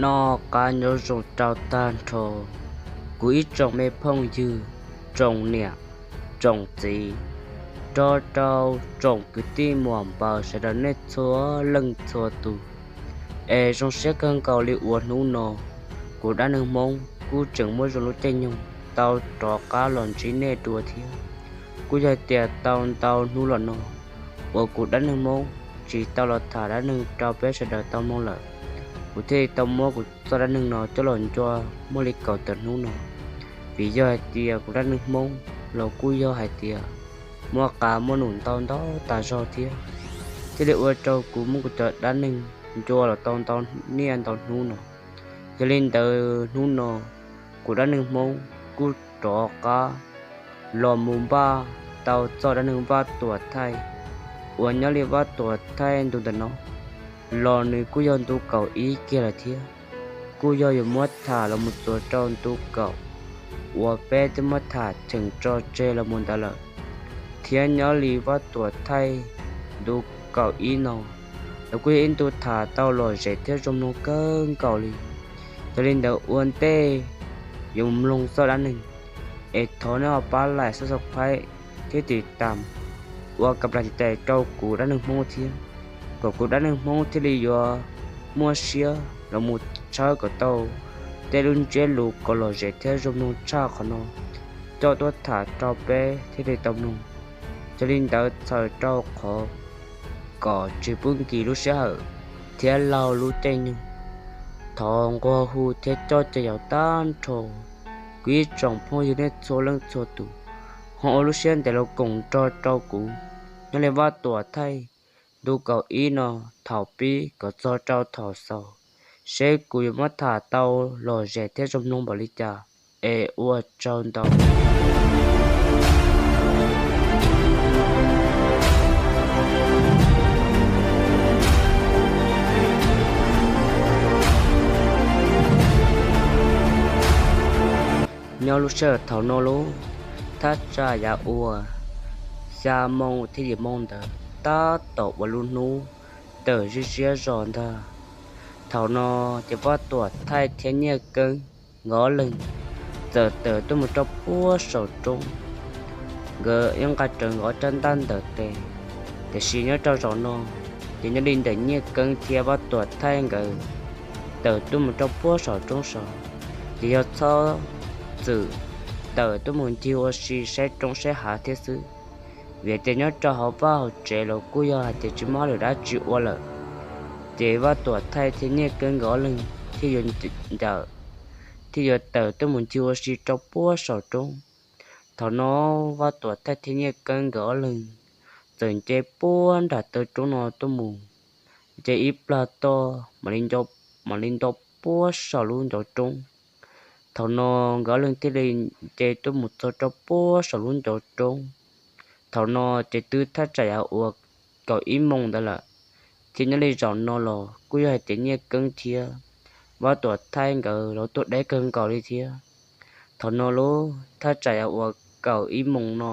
Noj qab nyob zoo rau tag nrho kuv ib tsoom me phooj ywg, tsoom niam, tsoom txiv, nrog rau tsoom kwv tij muam npaws sawv daws nej txhua leej txhua tus. Es zoo siab kawg nkaus li uas hnub no kuv Dab Neeg Hmoob kuj tseem muaj zoo lub caij nyoog tau rov qab los ntsib nej dua thiab. Kuj yog hais tias tau ntau hnub los no uas kuv Dab Neeg Hmoob tsis tau los tham dab neeg rau peb sawv daws tau mloog lawm, kuv thiaj li tau muab kuv txoj dab neeg no coj los ncua muaj li kaum tawm hnub no. Vim yog hais tias kuv Dab Neeg Hmoob los kuj yog hais tias muaj qab muaj num ntau ntau tas zog thiab, thiaj li ua rau kuv muab kuv cov dab neeg ncua los tau ntau niaj ntau hnub no. Yog li ntawd hnub no kuv Dab Neeg Hmoob kuj rov qab los mus npaj tau txoj dab neeg Vaj Tuam Thaij uas nyob li Vaj Tuam Thaij ntu ntawm no los nws kuj yog ntu kaum ib kiag lawm thiab. Kuj yog yuav muab tham los mus txuas rau ntu kaum uas peb twb muab tham cheem tso tseg los mus ntawd lawm. Thiab nyob li Vaj Tuam Thaij ntu kaum ib no los kuj yog ib ntu tham tau lom zem thiab zoo mloog kawg nkaus li. Yog li ntawd ua ntej yuav mloog txoj dab neeg es thov nej ho pab like, subscribe thiab tiv tam ua ka plas cais rau kuv Dab Neeg Hmoob thiab, kom kuv Dab Neeg Hmoob thiaj li yuav muaj siab los mus tshawb kom tau tej lub ntsiab lus kom lom zem thiab zoo mloog tshaj qhov no coj tuaj tham rau peb thiaj li tau mloog. Yog li ntawd txhawm rau qhov kom tsis pub nkis lub sij hawm thiab laug lub caij nyoog, thov nquag hu thiab coj caw yaus tag nrho kuv ib tsoom phooj ywg nej txhua leej txhua tus ho ua lub siab ntev los koom nrog rau kuv nyob li Vaj Tuam Thaij ntu kaum ib no thaum pib kom txog rau thaum xaus, seb kuv yuav muab tham tau lom zem thiab zoo mloog npaum li cas. Es ua tsaug ntau. Nyob lub sij hawm thaum no lauj, thaj tsam yav uas xya moo thiab yim moo ntawd tab tom ua lub hnub tawm ziab ziab zos ntag. Thaum no ces Vaj Tuam Thaij thiab Nyiaj Keeb nkawd ob leeg txawm tawm tuaj mus rau puag saum roob. Nkawd ib nqa rawv nkawd ob rab ntaj ntawm tes, tiam sis nyob rau zaum no ces nyob li ntawm Nyiaj Keeb thiab Vaj Tuam Thaij nkawd tawm tuaj mus rau puag saum roob saud, ces yog txhob txwm tawm tuaj mus ncig ua si saib roob saib hav thiab xwb. Vim tias nyob rau hauv vaj hauv tsev los kuj yog hais tias tsis muaj hauj lwm dab tsi ua lawm, ces Vaj Tuam Thaij thiab Nyiaj Keeb nkawd ob leeg thiaj yuav ncaws, thiaj yuav tawm tuaj mus ncig ua si rau puag saum roob. Thaum no Vaj Tuam Thaij thiab Nyiaj Keeb nkawd ob leeg txawm nce puag nram taw roob no tuaj mus, nce ib plag toj mam li nto puag saum lub ncov roob. Thaum no nkawd ob leeg thiaj li nce tuaj mus txog rau puag saum lub ncov roob. Thaum no ces twb thaj tsam yav uas kaum ib moos ntawd lawm, thiab nyob li zaum no los kuj yog hais tias Nyiaj Keeb thiab Vaj Tuam Thaij nkawd los tuaj deb kawg nkaus li thiab. Thaum no lauj, thaj tsam yav uas kaum ib moos no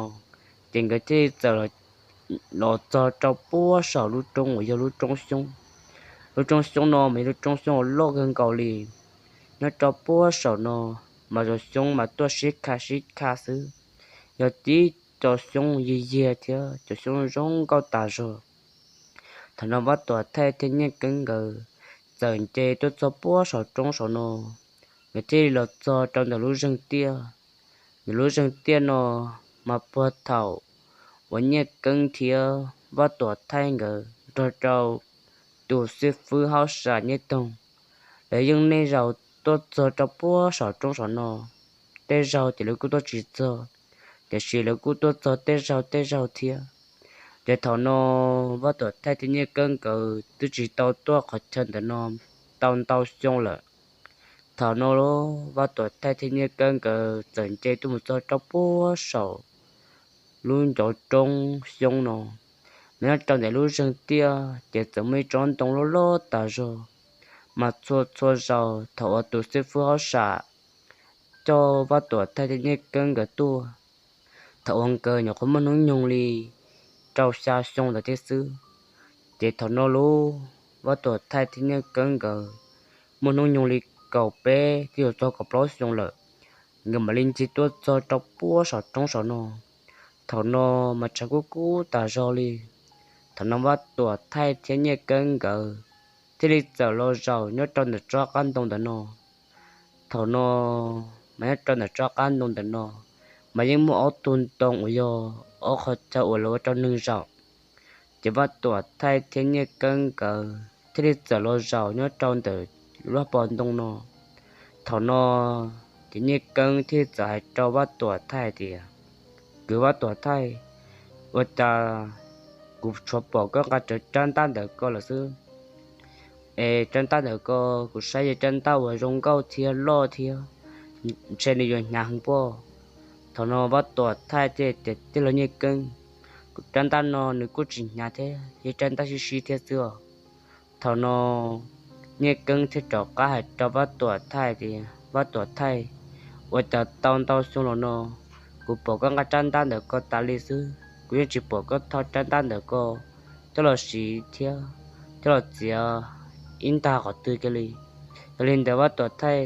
ces nkawd thiaj li txawm los txog rau puag saum lub roob uas yog lub roob xyoob. Lub roob xyoob no mas yog lub roob xyoob uas loj kawg nkaus li. Nyob rau puag saum no mas cov xyoob mas tuaj sib kha sib kha xwb, yog tib co xyoob yiag yiag thiab cov xyoob zoo nkauj tas zog. Thaum no Vaj Tuam Thaij thiab Nyiaj Keeb nkawd txawm nce tuaj txog puag saum roob saum no, nkawd thiaj li los txog rau ntawm lub zeeg tiaj. Ntawm lub zeeg tiaj no mas puag thaum uas Nyiaj Keeb thiab Vaj Tuam Thaij nkawd nrog rau tus xib fwb hauj sam Nyiaj Toog, lawv yeej niaj zaus tuaj txog rau puag saum roob saum no. Tej zaug ces lawv kuj tuaj tsis txog, tiam sis lawv kuj tuaj txog tej zaug tej zaug thiab. Ces thaum no Vaj Tuam Thaij thiab Nyiaj Keeb nkawd twb tsis tau tuaj qhov chaw ntawm no tau ntau xyoo lawm. Thaum no Vaj Tuam Thaij thiab Nyiaj Keeb nkawd txawm nce tuaj mus txog rau puag saum lub ncov roob xyoob no, mas nyob rau ntawm lub zeeg tiaj ces txawm muaj ib tsob ntoo loj loj tas zog, mas txhua txhua zaus thaum uas tus xib fwb hauj sam coj Vaj Tuam Thaij thiab Nyiaj Keeb nkawd tuaj, thaum uas nkawd nyuam qhuav muaj hnub nyoog li rau xya xyoo ntawd thiab xwb, ces thaum no lauj, Vaj Tuam Thaij thiab Nyiaj Keeb nkawd muaj hnub nyoog li kaum peb twb yuav txog kaum plaub xyoo lawm, nkawd mam li ncig tuaj txog rau puag saum roob saum no. Thaum no mas tshav kub kub tas zog li. Thaum no Vaj Tuam Thaij thiab Nyiaj Keeb nkawd thiaj li txawm los zaum nyob rau ntawm tsob qab ntoo ntawm no. Thaum no mas nyob rau ntawm tsob qab ntoo ntawm no mas yeej muaj ob tug ntoo uas yog ob qhov chaw uas lawv ua rau neeg zaum. Ces Vaj Tuam Thaij thiab Nyiaj Keeb nkawd thiaj li txawm los zaum nyob rau ntawm lub pob ntoo no. Thaum no ces Nyiaj Keeb thiaj li txawm hais rau Vaj Tuam Thaij tias, Kwv Vaj Tuam Thaij, ua cas kuv tsuas pom koj nqa rawv rab ntaj ntawm ko lawm xwb, es rab ntaj ntawm ko kuv saib yog rab ntaj uas zoo nkauj thiab loj thiab, ntshe nws yuav hnyav heev pob. Thaum no Vaj Tuam Thaij thiaj tias, Tij laug Nyiaj Keeb, kuv rab ntaj no nws kuj tsis hnyav thiab, yog rab ntaj sib sib thiab xwb os. Thaum no Nyiaj Keeb thiaj rov qab hais rau Vaj Tuam Thaij tias, Vaj Tuam Thaij, ua cas tau ntau xyoo los no kuv pom koj nqa rab ntaj ntawm ko tas li xwb, kuv yeej tsis pom koj tho rab ntaj ntawm ko coj los siv thiab coj los txiav ib ntag qhov twg kiag li. Yog li ntawd Vaj Tuam Thaij,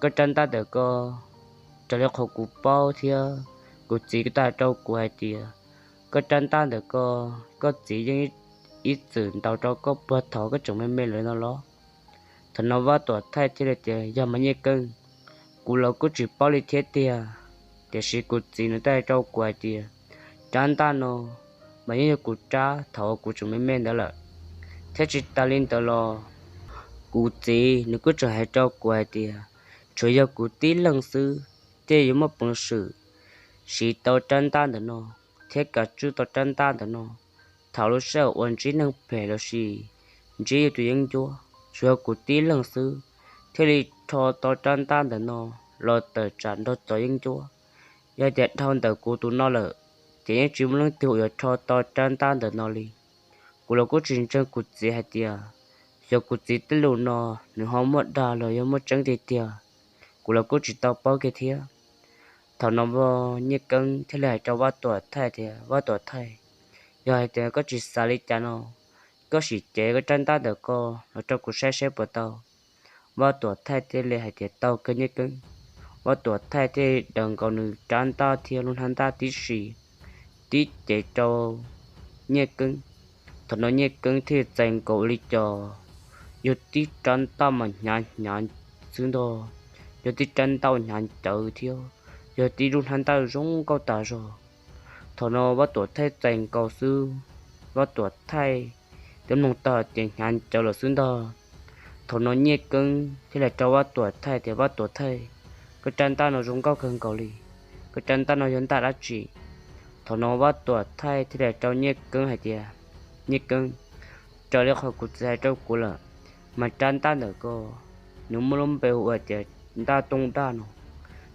koj rab ntaj ntawm ko, raws li qhov kuv paub thiab kuv txiv kuj tau hais rau kuv hais tias, koj rab ntaj ntawm ko, koj txiv yeej ib txwm ntaus rau koj puag thaum koj tseem me me lawm no los? Thaum no Vaj Tuam Thaij thiaj li tias, Yog mas Nyiaj Keeb, kuv los kuj tsis paub li thiab tiag, tiam sis kuv txiv nws tau hais rau kuv hais tias, rab ntaj no mas yeej yog kuv rab thaum kuv tseem me me ntawd lawm, thiab tsis tas li ntawd los kuv txiv nws kuj tseem hais rau kuv hais tias, tsuas yog kuv tib leeg xwb thiaj yuav muaj peev xwm siv tau rab ntaj ntawm no thiab kav tswj tau rab ntaj ntawm no thaum lub sij hawm uas ntsib neeg phem los sis ntsib yus tus yeeb ncuab. Tsuas yog kuv tib leeg xwb thiaj li rho tau rab ntaj ntawm no los tawm tsam nrog cov yeeb ncuab. Yog tias dhau ntawm kuv tus no lawm, ces yeej tsis muaj leej twg uas yuav rho tau rab ntaj ntawm no li. Kuv los kuj tsis ntseeg kuv txiv hais tias, xyov kuv txiv tej lus no nws ho muaj dag los yog muaj tseeb tiag tiag, kuv los kuj tsis tau paub kiag thiab. Thaum no Nyiaj Keeb thiaj li hais rau Vaj Tuam Thaij tias, Vaj Tuam Thaij, yog hais tias koj tsis xav li cas no, koj sim cev koj rab ntaj ntawm ko los rau kuv saib saib puas tau. Vaj Tuam Thaij thiaj li hais tias, Tau kawg Nyiaj Keeb. Vaj Tuam Thaij thiaj daws nkaus nws rab ntaj thiab lub hnab ntaj tib si, tib cev rau Nyiaj Keeb. Thaum no Nyiaj Keeb thiaj txais nkaus ua li cas yog tib rab ntaj mas hnyav hnyav xwb ntag, yog tib rab ntaj hnyav ncawv thiab yog tib lub hnab ntaj zoo nkauj tas zog. Thaum no Vaj Tuam Thaij txais nkaus xwb, Vaj Tuam Thaij twb mloog tau hais tias hnyav ncawv lawm xwb ntag. Thaum no Nyiaj Keeb thiaj li rau Vaj Tuam Thaij tias, Vaj Tuam Thaij, koj rab ntaj no zoo nkauj kawg nkaus li, koj rab ntaj no yog ntaj dab tsi? Thaum no Vaj Tuam Thaij thiaj li rau Nyiaj Keeb hais tias, Nyiaj Keeb, raws li qhov kuv txiv hais rau kuv lawm, mas rab ntaj ntawm ko nws muaj lub npe hu ua tias ntaj tooj daj no,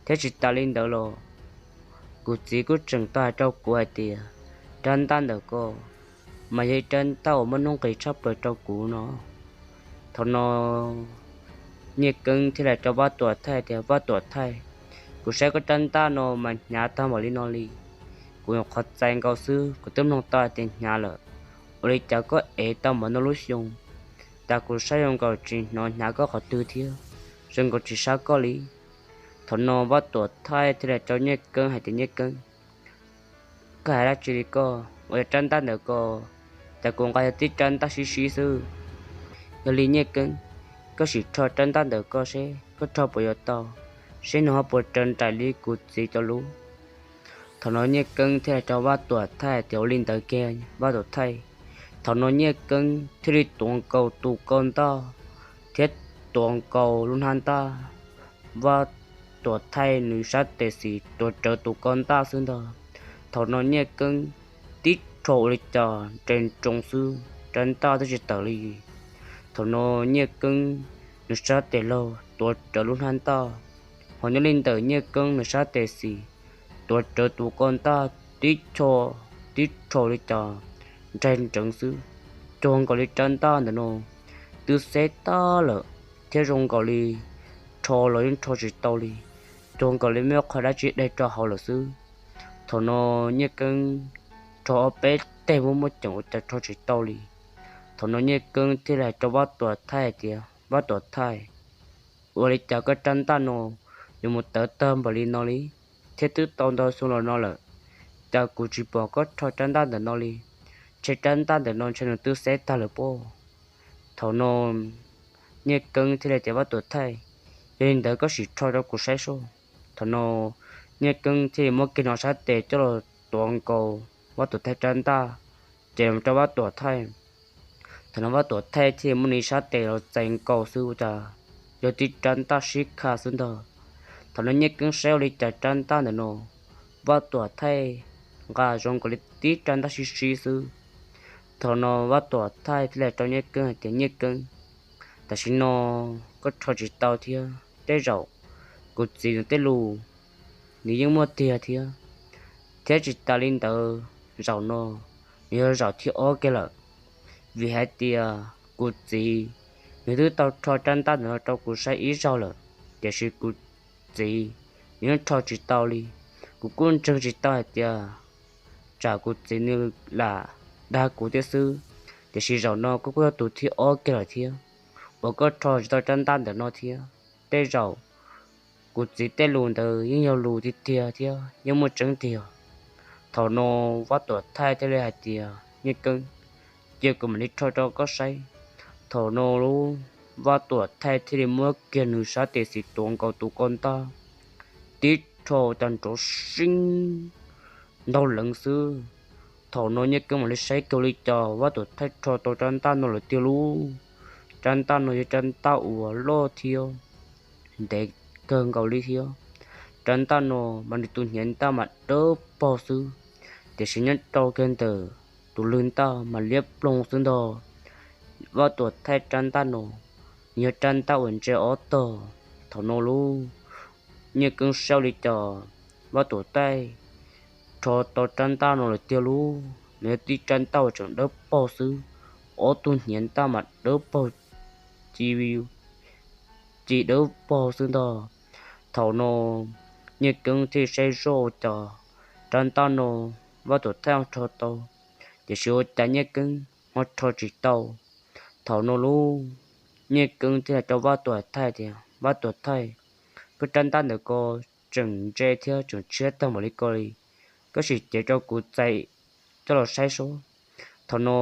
thiab tsis tas li ntawd los kuv txiv kuj tseem tau hais rau kuv hais tias rab ntaj ntawm ko mas yog ib rab ntaj uas muaj nuj nqis tshaj plaws rau kuv no. Thaum no Nyiaj Keeb thiaj li rau Vaj Tuam Thaij tias, Vaj Tuam Thaij, kuv saib koj rab ntaj no mas hnyav tag npaum li no li, kuv nyuam qhuav txais nkaus xwb kuv twb mloog tau hais tias hnyav lawm, ua li cas koj ev tau npaum no lub xyoo, tas kuv saib zoo nkaus tsis hnov hnyav koj qhov twg thiab, zoo nkaus tsis sab koj li. Thaum no Vaj Tuam Thaij thiaj li rau Nyiaj Keeb hais tias, Nyiaj Keeb, koj hais dab tsi li koj? Ua yog rab ntaj ntawm ko, cas kuv nqa yog tib rab ntaj sib sib xwb. Yog li Nyiaj Keeb, koj sim rho rab ntaj ntawm ko seb koj rho puas yuav tau, seb nws ho puas raws nraim li kuv txiv cov lus. Thaum no Nyiaj Keeb thiaj li rau Vaj Tuam Thaij tias, Ua li ntawd kiag Vaj Tuam Thaij. Thaum no Nyiaj Keeb thiaj li tuav nkaus tus kaus ntaj thiab tuav nkaus lub hnab ntaj. Vaj Tuam Thaij nws sab tes xis tuav rawv tus kaus ntaj xwb ntag. Thaum no Nyiaj Keeb tib rho ua li cas nres nroos xwb, rab ntaj twb tsis tawm li. Thaum no Nyiaj Keeb nws sab tes laug tuav rawv lub hnab ntaj, ho nyob li ntawm Nyiaj Keeb nws sab tes xis tuav rawv tus kaus ntaj tib cho, tib rho li cas nres nroos xwb, cuag nkaus li rab ntaj ntawm no twb xeb tag lawm, thiab zoo nkaus li rho los yeej rho tsis tau li, cuag nkaus li muaj qhov dab tsi dai rau hauv lawm xwb. Thaum no Nyiaj Keeb rho ob peb teg muaj muaj ceem ua cas rho tsis tau li. Thaum no Nyiaj Keeb thiaj li hais rau Vaj Tuam Thaij hais tias, Vaj Tuam Thaij, Ua li cas koj rab ntaj no yuav mus tawv tag npaum li no li, thiab twb tau ntau xyoo los no lawm, cas kuv tsis pom koj rho rab ntaj ntawm no li? Ntshe rab ntaj ntawm no ntshe nws twb xeb tag lawm pob. Thaum no Nyiaj Keeb thiaj li tias, Vaj Tuam Thaij, yog li ntawd koj sim rho rau kuv saib soj. Thaum no Nyiaj Keeb thiaj li muab kiag nws sab tes coj los tuav nkaus Vaj Tuam Thaij rab ntaj, ces los rau Vaj Tuam Thaij. Thaum no Vaj Tuam Thaij thiaj li muab nws sab tes los txais nkaus xwb ua cas yog tib rab ntaj sib kha xwb ntag. Thaum no Nyiaj Keeb saib ua li cas rab ntaj ntawm no Vaj Tuam Thaij nqa zoo nkaus li tib rab ntaj sib sib xwb. Thaum no Vaj Tuam Thaij thiaj li rau Nyiaj Keeb hais tias, Nyiaj Keeb, tam sim no koj rho tsis tau thiab, tej zaum kuv txiv nws tej lus nws yeej muaj tiag thiab. Thiab tsis tas li ntawd, zaum no nws yog zaum thib ob kiag lawm, vim hais tias kuv txiv nws twb tau rho rab ntaj ntawm no rau kuv saib ib zaug lawm, tiam sis kuv txiv nws yeej rho tsis tau li. Kuv kuj ntseeg tsis tau hais tias tsam kuv txiv nws lam dag kuv thiab xwb, tiam sis zaum no koj kuj yog tus thib ob kiag lawm thiab uas koj rho tsis tau rab ntaj ntawm no thiab. Tej zaum kuv txiv tej lus ntawd yeej yog lus tiag tiag thiab yeej muaj tseeb tiag. Thaum no Vaj Tuam Thaij thiaj li hais tias, Nyiaj Keeb, cia kuv mam li rho rau koj saib. Thaum no lub Vaj Tuam Thaij thiaj li muab kiag nws sab tes xis tuav nkaus tus ko ntaj tib rho cas nrov sib ntaug leev xwb. Thaum no Nyiaj Keeb mam li saib kiag li cas Vaj Tuam Thaij rho tau rab ntaj no lawm tiag lub. Rab ntaj no yog rab ntaj uas loj thiab ntev kawg nkaus li thiab. Rab ntaj no mas nws tus hniav ntaj mas dawb paug xwb, tiam sis nyob rau kiag ntawm tus lwg ntaj mas liab ploog xwb ntag. Vaj Tuam Thaij rab ntaj no yog rab ntaj uas ntse ob tog. Thaum no lub Nyiaj Keeb saib li cas Vaj Tuam Thaij rho tau rab ntaj no lawm tiag lub, nws yog tib rab ntaj uas tseem dawb paug xwb, ob tug hniav ntaj mas dawb paug ci ci dawb paug xwb ntag. Thaum no Nyiaj Keeb thiaj saib zoj ua cas rab ntaj no Vaj Tuam Thaij rho tau, tiam sis ua cas Nyiaj Keeb ho rho tsis tau. Thaum no lub Nyiaj Keeb thiaj hais rau Vaj Tuam Thaij tias, Vaj Tuam Thaij, koj rab ntaj ntawm ko tseem ntse thiab tseem tshiab tag npaum li ko li, koj sim cev rau kuv txais coj los saib seb. Thaum no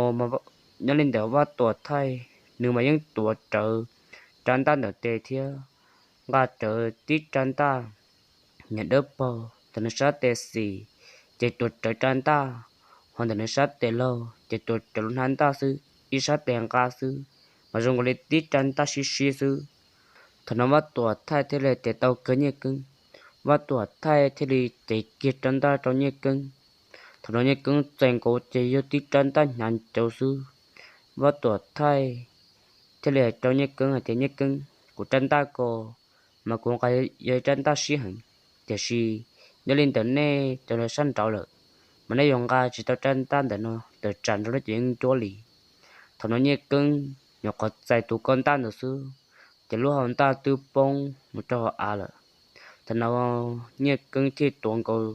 nyob li ntawd Vaj Tuam Thaij nws mas yeej tuav rawv rab ntaj ntawm tes thiab nqa rawv tib rab ntaj nyiam dawb paug ntawm nws sab tes xis, ces tuav rawv rab ntaj, ho ntawm nws sab tes laug ces tuav rawv lub hnab ntaj xwb, ib sab tes nqa xwb, mas zoo nkaus li tib rab ntaj sib sib xwb. Thaum no Vaj Tuam Thaij thiaj li tias tau kawg Nyiaj Keeb, Vaj Tuam Thaij thiaj li cev kiag rab ntaj rau Nyiaj Keeb. Thaum no Nyiaj Keeb txais nkaus ces yog tib rab ntaj hnyav ncaws xwb. Vaj Tuam Thaij thiaj li hais rau Nyiaj Keeb hais tias, Nyiaj Keeb, kuv rab ntaj ko mas kuv nqa yog rab ntaj sib heev, tiam sis nyob li ntawm nej cov sab nraud lawm, mas nej yuav nqa tsis tau rab ntaj ntawm no tawm tsam nrog nej cov yeeb ncuab li. Thaum no Nyiaj Keeb nyuam qhuav txais tus ko ntaj ntawd xwb, ces lub hau ntaj twb poob mus rau hauv av lawm. Thaum no Nyiaj Keeb thiaj tuav nkaus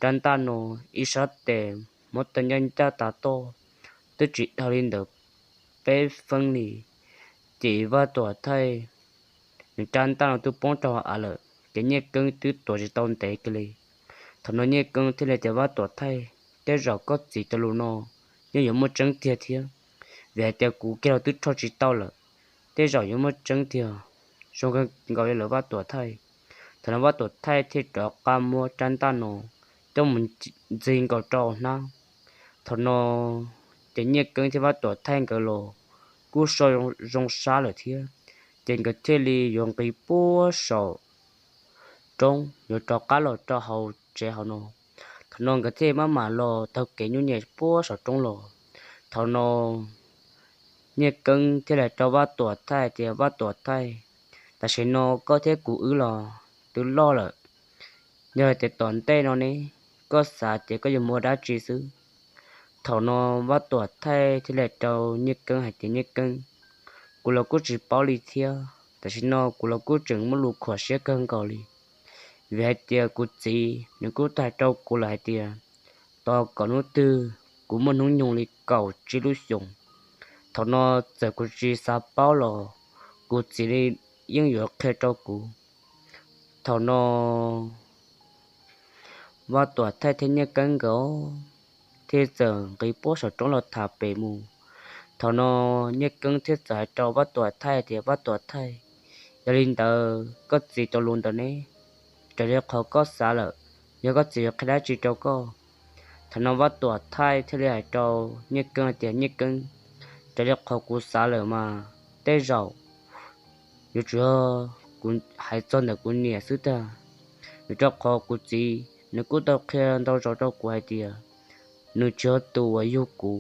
rab ntaj no ib sab tes, muab tau ncaj ncaj tas toj, twb tsis dhau li ntawd peb feeb li, ces Vaj Tuam Thaij nws rab ntaj no twb poob rau hauv av lawm, ces Nyiaj Keeb twb tuav tsis tau ntev kiag li. Thaum no Nyiaj Keeb thiaj li tias, Vaj Tuam Thaij, tej zaum koj txiv cov lus no yeej yuav muaj tseeb tiag thiab, vim hais tias kuv kiag los twb rho tsis tau lawm, tej zaum yuav muaj tseeb tiag. Zoo kawg nkaus li lawm Vaj Tuam Thaij. Thaum no Vaj Tuam Thaij thiaj rov qab muab rab ntaj no coj mus ntxig nkaus rau hnab. Thaum no ces Nyiaj Keeb thiab Vaj Tuam Thaij nkawd los kuj so zoo sab lawm thiab, ces nkawd thiaj li yuav nqis puag saum roob yuav rov qab los rau hauv tsev hauv no. Thaum no nkawd thiaj maj mam los taug kev nyuj nyem puag saum roob los. Thaum no Nyiaj Keeb thiaj li rau Vaj Tuam Thaij tias, Vaj Tuam Thaij, tam sim no koj thiab kuv wb los twb loj lawm, yog hais tias tom ntej no ne, koj xav tias koj yuav mus ua dab tsi xwb? Thaum no Vaj Tuam Thaij thiaj li rau Nyiaj Keeb hais tias, Nyiaj Keeb, kuv los kuj tsis paub li thiab, tam sim no kuv los kuj tseem muaj lus khuam siab kawg nkaus li, vim hais tias kuv txiv nws kuj tau hais rau kuv lawm hais tias tos kom hnub twg kuv muaj hnub nyoog li kaum tsib lub xyoos, thaum no txawm kuv tsis xav paub los kuv txiv li yeej yuav qhia rau kuv. Thaum no Vaj Tuam Thaij thiab Nyiaj Keeb nkawd thiaj txawm nqis puag saum roob los tham pem mus. Thaum no Nyiaj Keeb thiaj txawm hais rau Vaj Tuam Thaij tias, Vaj Tuam Thaij, yog li ntawd koj txiv tau lus ntawd ne, raws li qhov koj xav lawm, yog koj txiv yuav qhia dab tsi rau koj? Thaum no Vaj Tuam Thaij thiaj li hais rau Nyiaj Keeb hais tias, Nyiaj Keeb, raws li qhov kuv xav lawm mas tej zaum yuav tsum yog kuv hais txog ntawm kuv niam xwb tag. Vim rau qhov kuv txiv nws kuj tau qhia ntau zaus rau kuv hais tias nws tsis yog tus uas yug kuv,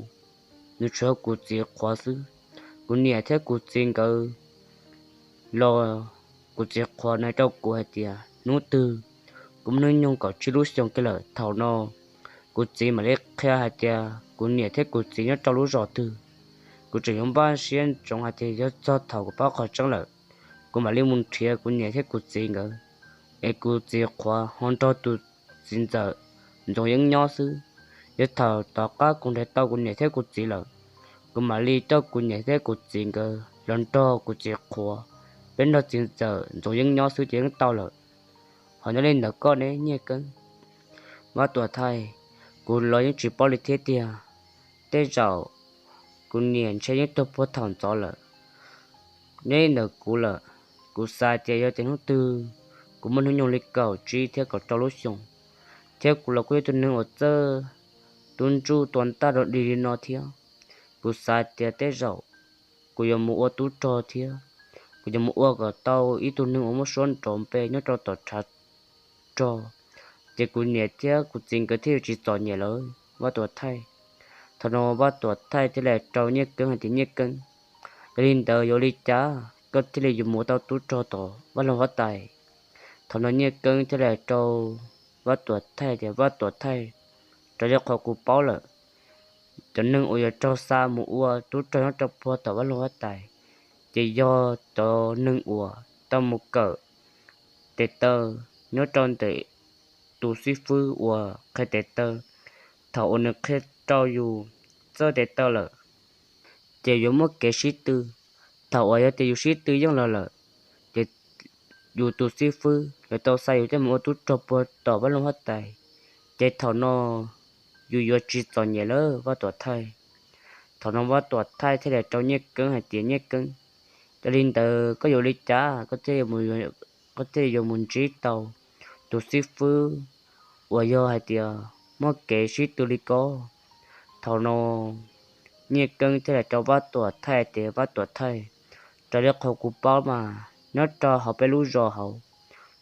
nws tsuas yog kuv txiv qhuav xwb. Kuv niam thiab kuv txiv nkawd los kuv txiv qhuav nws rau kuv hais tias hnub twg kuv muaj hnub nyoog kaum tsib lub xyoos kiag lawm, thaum no kuv txiv mam li qhia hais tias kuv niam thiab kuv txiv nyob rau lub zos twg. Kuv tseem yuav npaj siab ntsoov hais tias yog txog thaum kuv paub qhov tseeb lawm, kuv mam li mus nrhiav kuv niam thiab kuv txiv nkawd, es kuv txiv qhuav ho nrog tus txiv ntxawm Ntxoov Yeeb nyob xwb. Yog thaum tom qab kuv nrhiav tau kuv niam thiab kuv txiv lawm, kuv mam li coj kuv niam thiab kuv txiv nkawd los nrog kuv txiv qhuav, peb nrog txiv ntxawm Ntxoov Yeeb nyob xwb ces yeej tau lawm. Ho nyob li ntawm koj ne Nyiaj Keeb? Vaj Tuam Thaij, kuv los yeej tsis paub li thiab tiag. Tej zaum kuv niam ntshe yeej tuag puag thaum ntxov lawm. Nyob li ntawm kuv lawm, kuv xav tias yog tias hnub twg kuv muaj hnub nyoog li kaum tsib thiab kaum rau lub xyoos, thiab kuv los kuj yog tus neeg uas txawj tub ntsuj tua ntaj rau dig li no thiab, kuv xav tias tej zaum kuv yuav mus ua tub rog thiab kuv yuav mus ua kom tau ib tug neeg uas muaj suab nrov npe nyob rau tom tshav rog, ces kuv niam thiab kuv txiv nkawd thiaj yuav tsis txom nyem lawm, Vaj Tuam Thaij. Thaum no Vaj Tuam Thaij thiaj li rau Nyiaj Keeb hais tias, Nyiaj Keeb, yog li ntawd yuav li cas koj thiaj li yuav mus tau tub rog tom Vaj Loog Huab Tais? Thaum no Nyiaj Keeb thiaj li rau Vaj Tuam Thaij tias, Vaj Tuam Thaij, raws li qhov kuv paub lawm, cov neeg uas yuav raug xa mus ua tub rog nyob rau puag tom Vaj Loog Huab Tais, ces yog cov neeg uas tau mus kawm tes taw nyob rau ntawm tus xib fwb uas qhia tes taw. Thaum uas nws qhia rau yus txawj tes taw lawm, ces yuav muaj kev sib tw. Thaum uas yog tias yus sib tw yeej los lawm, ces yus tus xib fwb yuav tau xa yus coj mus ua tub rog puag tom Vaj Loog Huab Tais, ces thaum no yus yuav tsis txom nyem lawm, Vaj Tuam Thaij. Thaum no Vaj Tuam Thaij thiaj li rau Nyiaj Keeb hais tias, Nyiaj Keeb, yog li ntawd koj yuav li cas koj thiaj yuav mus ntsib tau tus xib fwb uas yog hais tias muaj kev sib tw li ko? Thaum no Nyiaj Keeb thiaj li rau Vaj Tuam Thaij tias, Vaj Tuam Thaij, raws li qhov kuv paub mas nyob rau hauv peb lub zos hauv,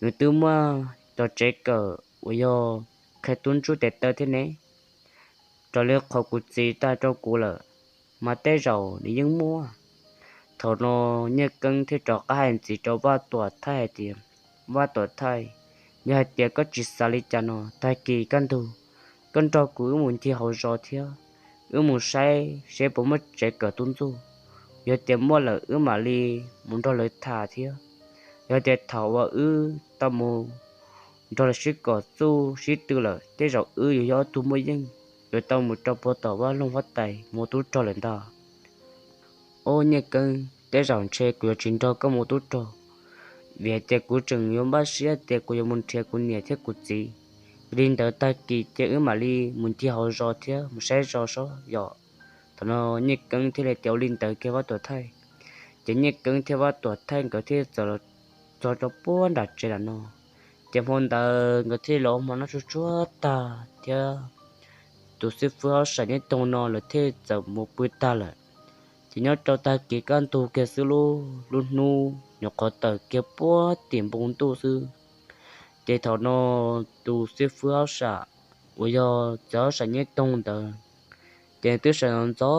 nws twb muaj cov tsev kawm uas yog qhia tub ntsuj tes taw thiab ne. Raws li qhov kuv txiv tau rau kuv lawm, mas tej zaum nws yeej muaj. Thaum no Nyiaj Keeb thiaj rov qab hais ntxiv rau Vaj Tuam Thaij hais tias, Vaj Tuam Thaij, yog hais tias koj tsis xav li cas no, tag kis kaj ntug koj nrog kuv wb mus ncig hauv zos thiab, wb mus saib seb puas muaj tsev kawm tub ntsuj. Yog tias muaj lawm wb mam li mus nrog lawv tham thiab. Yog tias thaum uas wb tau mus nrog lawv sib kom txuj sib tw lawm, tej zaum wb yuav yog ob tug muaj yeej, yuav tau mus rau puag tom Vaj Loog Huab Tais mus ua tub rog lawm ntag. Ob, Nyiaj Keeb, tej zaum ntshe kuv yuav tsis nrog koj mus ua tub rog, vim hais tias kuv tseem yuav npaj siab tias kuv yuav mus nrhiav kuv niam thiab kuv txiv. Yog li ntawd tag kis ces wb mam li mus ncig hauv zos thiab mus saib zos sob yom. Thaum no Nyiaj Keeb thiaj li tias ua li ntawd kiag Vaj Tuam Thaij. Ces Nyiaj Keeb thiab Vaj Tuam Thaij nkawd thiaj txawm los txog rau puag nram tsev lawm no. Ces hmo ntawd nkawd thiaj los ua hmo noj tsuag tsuag tag thiab tus xib fwb hauj sam Nyiaj Toog no lawv thiaj txawm mus pw tag lawm. Ces nyob rau tag kis kaj ntug kiag xwb, lub hnub nyuam qhuav tawm kiag puag tim npoo ntuj xwb, ces thaum no tus xib fwb hauj sam uas yog txiv hauj sam Nyiaj Toog ntawd, ces nws twb sawv ntxov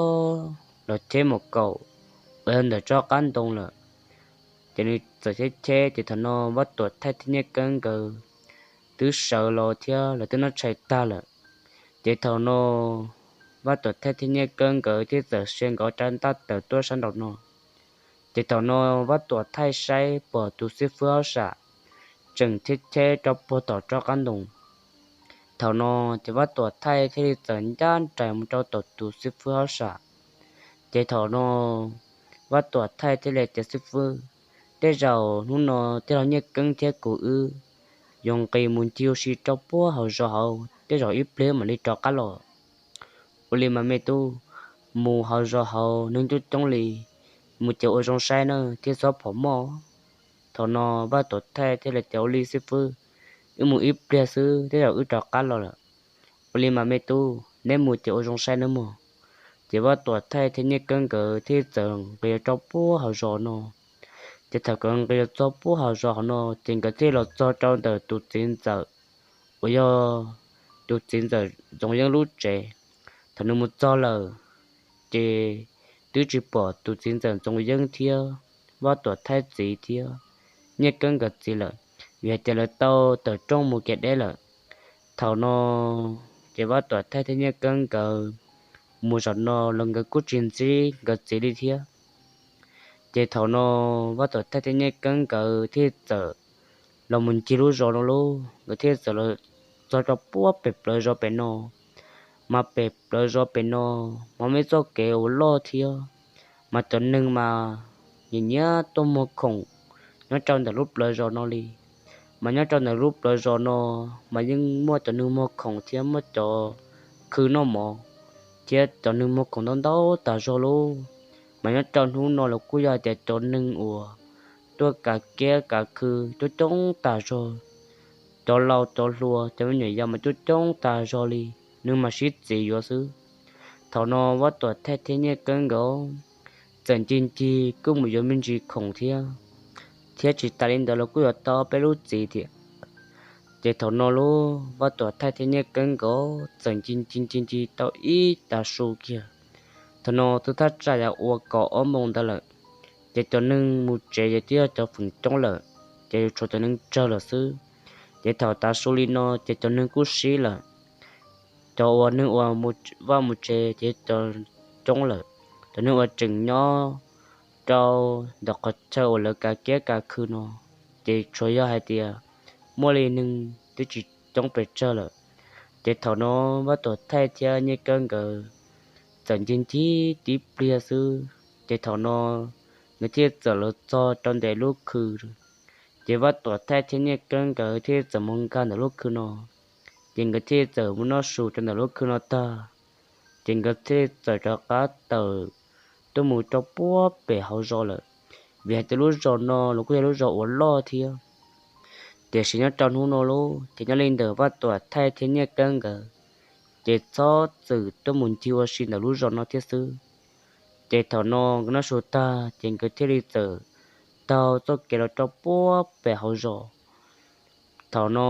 los cheb mus kaum uas yog ntawm tsob qab ntoo lawm. Ces nws txawm cheb cheb, ces thaum no Vaj Tuam Thaij thiab Nyiaj Keeb nkawd twb sawv los thiab lawv twb noj tshais tag lawm. Ces thaum no Vaj Tuam Thaij thiab Nyiaj Keeb nkawd thiaj txawm sia nkawd rab ntaj tawm tuaj sab nraum no. Ces thaum no Vaj Tuam Thaij saib pom tus xib fwb hauj sam tseem cheb cheb rau puag tom tsob qab ntoo. Thaum no ces Vaj Tuam Thaij thiaj li txawm ncaj nraim mus rau tom tus xib fwb hauj sam. Ces thaum no Vaj Tuam Thaij thiaj li tias, Xib fwb, tej zaum hnub no tej laug Nyiaj Keeb thiab kuv wb yuav nqis mus ncig ua si rau puag hauv zos hauv, tej zaum ib pliag mam li rov qab los. Ua li mas me tub, mus hauv zos hauv neeg coob coob li, mus ces ua zoo saib na thiab txhob phom moj. Thaum no Vaj Tuam Thaij thiaj li tias, ua li xib fwb, wb mus ib pliag xwb tej zaum wb rov qab los lawm. Ua li mas me tub, neb mus ces ua zoo saib nawb mog. Ces Vaj Tuam Thaij thiab Nyiaj Keeb nkawd thiaj txawm nqis rau puag hauv zos no. Ces thaum nkawd nqis txog puag hauv zos hauv no ces nkawd thiaj los txog rau ntawm tus txiv ntxawm uas yog tus txiv ntxawm Ntxoov Yeeb lub tsev. Thaum nws mus txog lawm, ces twb tsis pom tus txiv ntxawm Ntxoov Yeeb thiab Vaj Tuam Thaij txiv thiab Nyiaj Keeb nkawd txiv lawm, vim hais tias lawv tau tawm rooj mus kev deb lawm. Thaum no ces Vaj Tuam Thaij thiab Nyiaj Keeb nkawd mus zaum no los nkawd kuj tsis ntsib nkawd txiv li thiab. Ces thaum no Vaj Tuam Thaij thiab Nyiaj Keeb nkawd thiaj txawm los mus ncig lub zos no lauj, nkawd thiaj txawm los txog rau puag pem plawv zos pem no. Mas pem plawv zos pem no mas muaj ib txoj kev uas loj thiab, mas cov neeg mas nyiam nyiam tuaj muag khoom nyob rau ntawm lub plawv zos no li. Mas nyob rau ntawm lub plawv zos no mas yeej muaj cov neeg muag khoom thiab muaj cov khw noj mov thiab cov neeg muag khoom ntau ntau tas zog lauj. Mas nyob rau hnub no los kuj yog hais tias cov neeg uas tuaj kav kiab kav khw coob coob tas zog, cov laus cov hluas cov me nyuam yaus mas coob coob tas zog li, neeg mas sib txiv yuav xwb. Thaum no Vaj Tuam Thaij thiab Nyiaj Keeb nkawd txawm ncig ncig kuj mus yuav me ntsis khoom thiab, thiab tsis tas li ntawd los kuj yuav tau peb lub txiv thiab. Ces thaum no lauj, Vaj Tuam Thaij thiab Nyiaj Keeb nkawd txawm ncig ncig ncig ncig tau ib tav su kiag. Thaum no twb thaj tsam yuav ua kaum ob moos ntawd lawm, ces cov neeg mus tsev ces twb yog cov feem coob lawm, ces tshuav cov neeg tsawg lawm xwb. Ces thaum tav su li no ces cov neeg kuj sib lawm, cov uas neeg uas mus vaj mus tsev ces cov coob lawm. Cov neeg uas tseem nyob rau ntawm qhov chaw uas lawv kav kiab kav khw no ces tshuav yog hais tias muaj li neeg twb tsis coob pes tsawg lawm. Ces thaum no Vaj Tuam Thaij thiab Nyiaj Keeb nkawd txawm ncig ncig tib pliag xwb, ces thaum no nkawd thiaj txawm los txog rau ntawm lub khw. Ces Vaj Tuam Thaij thiab Nyiaj Keeb nkawd thiaj txawm mus nkag ntawm lub khw no, ces nkawd thiaj txawm mus noj su rau ntawm lub khw no tag, ces nkawd thiaj txawm rov qab tawm tuaj mus rau puag pem hauv zos lawm, vim hais tias lub zos no los kuj yog lub zos uas loj thiab. Tiam sis nyob rau hnub no lauj, ces nyob li ntawm Vaj Tuam Thaij thiab Nyiaj Keeb nkawd ces txhob txwm tuaj mus ncig ua si ntawm lub zos no thiab xwb. Ces thaum no nkawd noj su tag ces nkawd thiaj li txawm taug txoj kev los rau puag pem hauv zos. Thaum no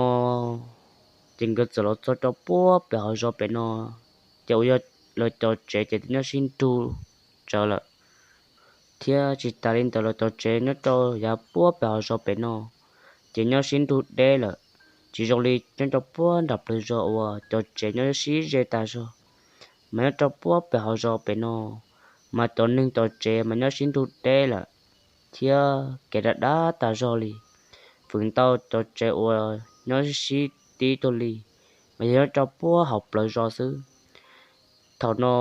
ces nkawd txawm los txog rau puag pem hauv zos pem no, ces uas yog lawv cov tsev ces nyob sib nrug tsawv lawm, thiab tsis tas li ntawd lawv cov tsev nyob rau yav puag pem hauv zos pem no ces nyob sib nrug deb lawm, tsis zoo li nyob rau puag nram plawv zos uas cov tsev nyob sib ze tas zog. Mas nyob rau puag pem hauv zos pem no mas cov neeg cov tsev mas nyob sib nrug deb lawm, thiab kev dav dav tas zog li. Feem ntau cov tsev uas nyob sib tib tuaj li mas yog nyob rau puag hauv plawv zos xwb. Thaum no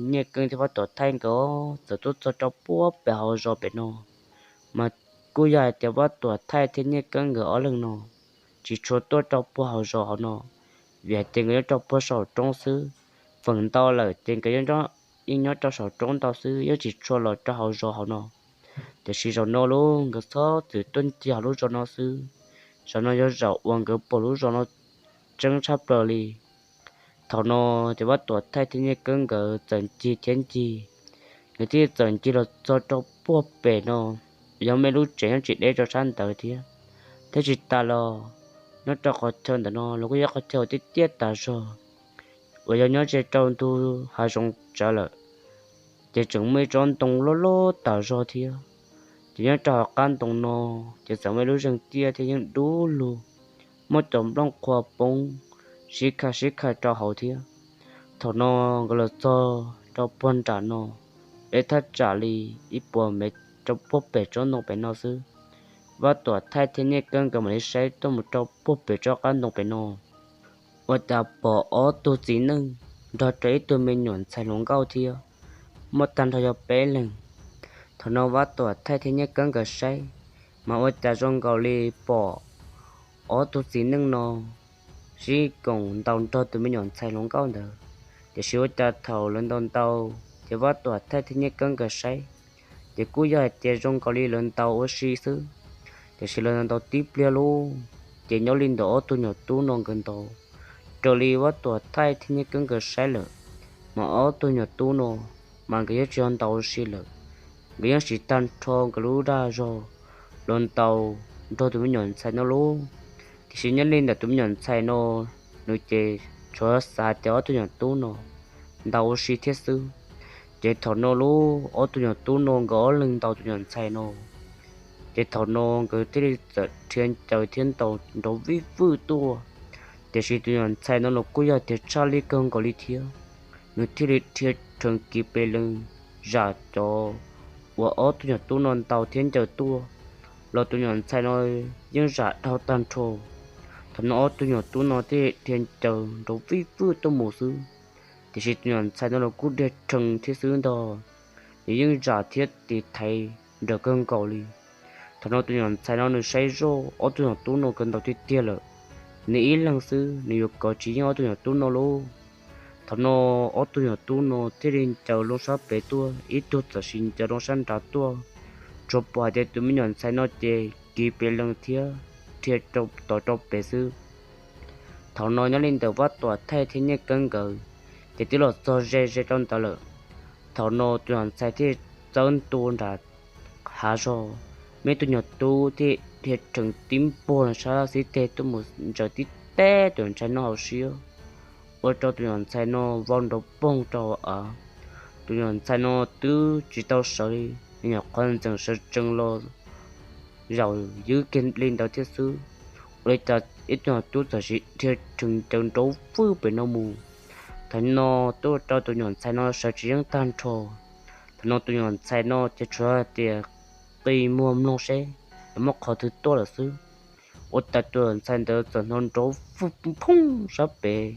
Nyiaj Keeb thiab Vaj Tuam Thaij nkawd txawm tuaj txog rau puag pem hauv zos pem no, mas kuj yog hais tias Vaj Tuam Thaij thiab Nyiaj Keeb nkawd ob leeg no tsis tshua tuaj rau puag hauv zos hauv no, vim hais tias nkawd nyob rau puag saum roob xwb. Feem ntau lawm ces nkawd yeej nyob rau saum roob ntau xwb, yeej tsis tshua los rau hauv zos hauv no. Tiam sis zaum no lauj, nkawd txhob txwm tuaj ncig hauv lub zos no xwb. Zaum no yog zaum uas nkawd pom lub zos no tseeb tshaj plaws li. Thaum no ces Vaj Tuam Thaij thiab Nyiaj Keeb nkawd txawm ncig thiab ncig, nkawd thiaj txawm ncig los txog rau puag pem no, yog muaj ib lub tsev nyob tsis deb rau sab ntawd thiab. Thiab tsis tas los nyob rau qhov chaw ntawm no los kuj yog qhov chaw tiaj tiaj tas zog uas yog nyob ze rau ntug hav zoov tsawv lawm, ces tseem muaj ib tsob ntoo loj loj tas zog thiab. Ces nyob rau hauv qab ntoo no ces txawm muaj ib lub zeeg tiaj thiab yeej dub lug, muaj cov nplooj qhuav poob sib khaj sib khaj rau hauv thiab. Thaum no nkawd los txog rau puag nram no, ib thaj tsam li ib puas mev rau puag pem tsob ntoo pem no xwb, Vaj Tuam Thaij thiab Nyiaj Keeb nkawd mam li saib tuaj mus rau puag pem tsob qab ntoo pem no, ua cas pom ob tug txiv neej nrog rau ib tug me nyuam ntxhais hluas nkauj thiab, muaj tag nrho yog peb leeg. Thaum no Vaj Tuam Thaij thiab Nyiaj Keeb nkawd saib, Mas ua cas zoo nkaus li pom ob tug txiv neej no sib koom ntaus nrog tus me nyuam ntxhais hluas nkauj ntawd. Tiam sis ua cas thaum lawv ntaus ntaus ces Vaj Tuam Thaij thiab Nyiaj Keeb nkawd saib, ces kuj yog hais tias zoo nkaus li lawv ntaus ua si xwb. Tiam sis lawv ntaus tib pliag lub, ces nyob li ntawm ob tug nyuam tub no nkawd ntaus, raws li Vaj Tuam Thaij thiab Nyiaj Keeb nkawd saib lawm, mas ob tug nyuam tub no mas nkawd yeej tsis yog ntaus ua si lawm. Nkawd yeej siv tag nrho nkawd lub dag zog los ntaus nrog tus me nyuam ntxhais no lub. Tiam sis nyob li ntawm tus me nyuam ntxhais no, nws ces tsuas xav tias ob tug nyuam tub no ntaus ua si thiab xwb. Ces thaum no lub ob tug nyuam tub no nkawd ob leeg ntaus tus nyuam ntxhais no, ces thaum no nkawd thiaj li txawm dhia ncaws thiab ntaus nrov vij vwj tuaj. Tiam sis tus nyuam ntxhais no los kuj yog tias tshaj lij kawg nkaus li thiab, nws thiaj li dhia rhees kiv pes lees zam cov uas ob tug nyuam tub no ntaus thiab ncaws tuaj, los tus nyuam ntxhais no yeej zam dhau tag nrho. Thaum no ob tug nyuam tub no thiaj dhia ncaws nrov vij vwj tuaj mus xwb. Tiam sis tus nyuam ntxhais no los kuj dhia rhees thiab xwb ntag, nws yeej zam thiab tiv thaiv nrawm kawg nkaus li. Thaum no tus nyuam ntxhais no nws saib zoj ob tug nyuam tub no kawg ntaus tiag tiag lawm, nws ib leeg xwb nws yuav kov tsis yeej ob tug nyuam tub no lauj. Thaum no ob tug nyuam tub no thiaj li ncaws loo sab pem tuaj, ib tug txawm sis ncaws loo sab nrad tuaj. Tsuas pom hais tias tus me nyuam ntxhais no ces kiv pes lees thiab dhia rau tom rau pem xwb. Thaum no nyob li ntawm Vaj Tuam Thaij thiab Nyiaj Keeb nkawd ces twb los txog ze ze rau ntawd lawm. Thaum no tus nyuam ntxhais thiaj txawb ntua nram hav zog, me tug nyuam tub thiaj dhia rhees tib npuag sab xib teg tuaj mus ntsaws tib teb tus nyuam ntxhais no hauv siab, ua rau tus nyuam ntxhais no vau nrov poog rau av. Tus nyuam ntxhais no twb tsis tau sawv li, nws nyuam qhuav ntxeev sawv tsees los zaum ywb kiag li ntawd thiab xwb, ua li cas ib tug nyuam tub txawm sis dhia rhees ncaws nrov vwj pem no mus. Thaum no tuaj ua rau tus nyuam ntxhais no sawv tsis yeej tag nrho. Thaum no tus nyuam ntxhais no ces tsuas tias qi muag mloog seb muaj qhov twg tuaj lawm xwb, ua cas tus nyuam ntxhais ntawd txawm hnov nrov vwj phooj sab pem.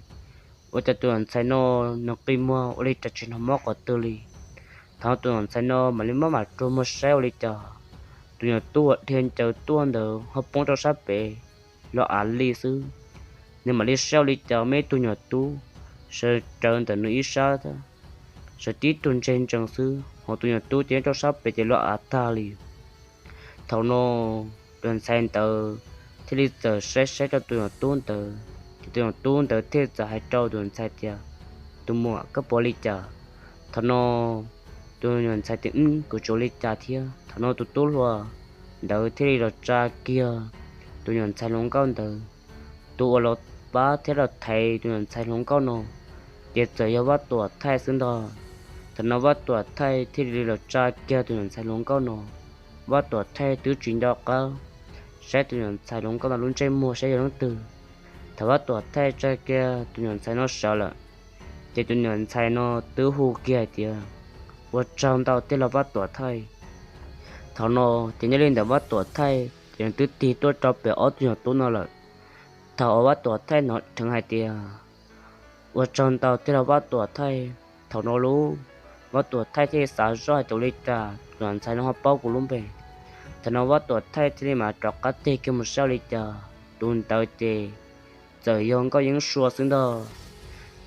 Ua cas tus nyuam ntxhais no nws qi muag ua li cas tsis hnov mob qhov twg li. Thaum no tus nyuam ntxhais no mam li maj mam rua muag saib ua li cas tus nyuam tub uas dhia ncaws tuaj ntawd ho poob rau sab pem los av li xwb. Nws mam li saib ua li cas muaj ib tug nyuam tub sawv rawv ntawm nws ib sab, sawv tib tug ntsees ntsees xwb, ho tus nyuam tub ces nyob rau sab pem ces los av tag li. Thaum no tus nyuam ntxhais ntawd thiaj li txawm saib saib rau tus nyuam tub ntawd, ces tus nyuam tub ntawd thiaj txawm hais rau tus nyuam ntxhais tias, tus muam, koj puas li cas? Thaum no tus nyuam ntxhais tias, kuv tsis ua li cas thiab. Thaum no tus tub hluas ntawd thiaj li los tsa kiag tus nyuam ntxhais hluas nkauj ntawd. Tus uas los pab thiab los thaiv tus nyuam ntxhais hluas nkauj no ces txawm yog Vaj Tuam Thaij xwb ntag. Thaum no Vaj Tuam Thaij thiaj li los tsa kiag tus nyuam ntxhais hluas nkauj no. Vaj Tuam Thaij twb tsis nco qab saib tus nyuam ntxhais hluas nkauj no lub ntsej muag saib yog leej twg. Thaum Vaj Tuam Thaij tsa kiag tus nyuam ntxhais no sawv lawm, ces tus nyuam ntxhais no twb hu kiag hais tias, ua tsaug ntau tij laug Vaj Tuam Thaij. Thaum no ces nyob li ntawm Vaj Tuam Thaij ces nws twb tig tuaj rau pem ob tug nyuam tub no lawm. Thaum uas Vaj Tuam Thaij hnov dheev hais tias, ua tsaug ntau tij laug Vaj Tuam Thaij, thaum no lub Vaj Tuam Thaij thiaj li xav zoj hais tias, ua li cas tus nyuam ntxhais no ho paub kuv lub npe? Thaum no Vaj Tuam Thaij thiaj li mam rov qab tig kiag mus saib ua li cas tus ntawd ces txawm yog Nkauj Yeeb Sua xwb ntag.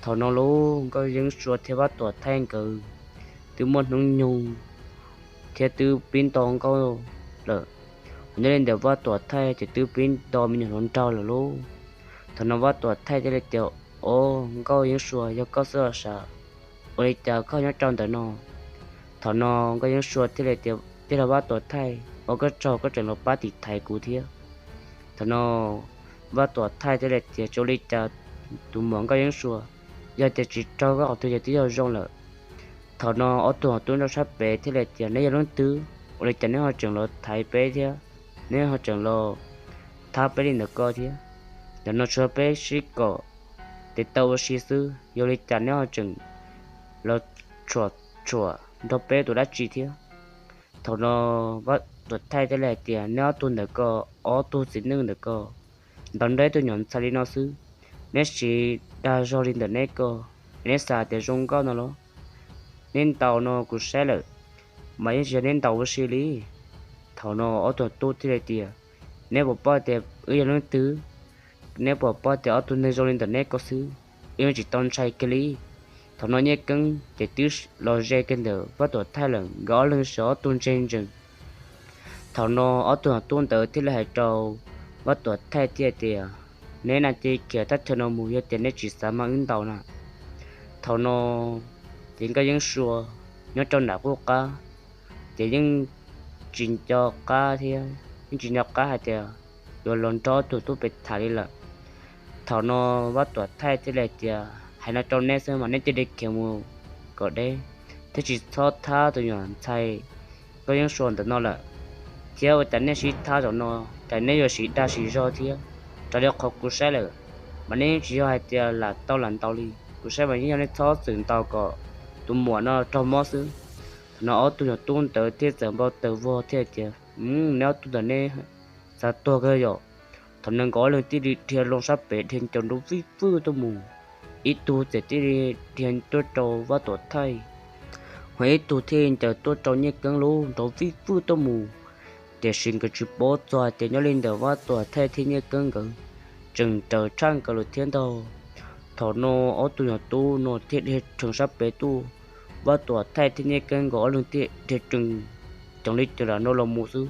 Thaum no lub Nkauj Yeeb Sua thiab Vaj Tuam Thaij nkawd twb muaj hnub nyoog thiab twb pib nto nkauj lawm. Nyob li ntawm Vaj Tuam Thaij ces twb pib nto me nyuam hluas nraug lawm lauj. Thaum no Vaj Tuam Thaij thiaj li tias, o, Nkauj Yeeb Sua, yog koj xwb los sav? Ua li cas koj nyob rau ntawm no? Thaum no Nkauj Yeeb Sua thiaj li tias, tij laug Vaj Tuam Thaij, ua koj tsaug koj tseem los pab tiv thaiv kuv thiab. Thaum no Vaj Tuam Thaij thiaj li tias, tsis ua li cas tus muam Nkauj Yeeb Sua, yog tias tsis raug koj qhov twg ces twb yog zoo lawm. Thaum no ob tug tub nraug sab pem thiaj li tias, neb yog leej twg? Ua li cas neb ho tseem los thaiv peb thiab? Neb ho tseem los thab peb li ntawm ko thiab? Ntawm no tsuas peb sib kom tes taw ua si xwb, yog li cas neb ho tseem los tshuam tshuam nrog peb tus dab tsi thiab? Thaum no Vaj Tuam Thaij thiaj li hais tias, neb ob tug ntawm ko, ob tug txiv neej ntawm ko, ntaus nrog ib tug nyuam ntxhais li no xwb, neb siv dag zog li ntawm neb ko, neb xav tias zoo nkauj no los? Neb ntaus no kuv saib lawm, mas yeej tsis yog neb ntaus ua si li. Thaum no ob tug tub thiaj li tias, neb puas paub tias wb yog leej twg? Neb puas paub tias ob tug neeg zoo li ntawm neb ko xwb, wb yeej tsis tau ntshai kiag li. Thaum no Nyiaj Keeb ces twb los ze kiag ntawm Vaj Tuam Thaij lawm, nkawd ob leeg sawv ob tug ntseg ntsees. Thaum no ob tug tub ntawd thiaj li hais rau Vaj Tuam Thaij thiaj tias, neb na cia li khiav thaj chaw no mus yog tias neb tsis xav mag wb ntaus na. Thaum no ces Nkauj Yeeb Sua nyob rau nram qub qab, ces yeej tsis nco qab thiab yeej tsis nco qab hais tias yuav los nrog ob tug tub pem tham li lawm. Thaum no Vaj Tuam Thaij thiaj li tias, hais no rau neb xwb mas neb cia li khiav mus kom deb, thiab tsis txhob thab tus nyuam ntxhais Nkauj Yeeb Sua ntawm no lawm. Thiab ua cas nej sib thab zaum no, cas neb yuav siv dag siv zog thiab? Raws li qhov kuv saib lawm mas neb yeej tsis yog hais tias lam tau lam ntaus li, kuv saib mas yeej yog nej txhob txwm ntaus kom tus muam no raug mob xwb. Thaum no ob tug nyuam tub ntawd thiaj txawm npau taws vog thiab hais tias, neb ob tug ntawm neb xav tuag kawg yom? Thaum no nkawd ob leeg thiaj li dhia loo sab pem dhia ncaws nrov vij vwj tuaj mus, ib tug txawm thiaj li dhia tuaj rau Vaj Tuam Thaij, ho ib tug thiaj li ncaws tuaj rau Nyiaj Keeb lub nrov vij vwj tuaj mus. Tiam sis nkawd tsis paub txog hais tias nyob li ntawm Vaj Tuam Thaij thiab Nyiaj Keeb nkawd tseem raws tshaj nkawd lawm thiab ntag. Thaum no ob tug nyuam tub no thiaj dhia rhees sab pem tuaj, Vaj Tuam Thaij thiab Nyiaj Keeb nkawd ob leeg thiaj dhia rhees ceev li ceev lam no los mus xwb.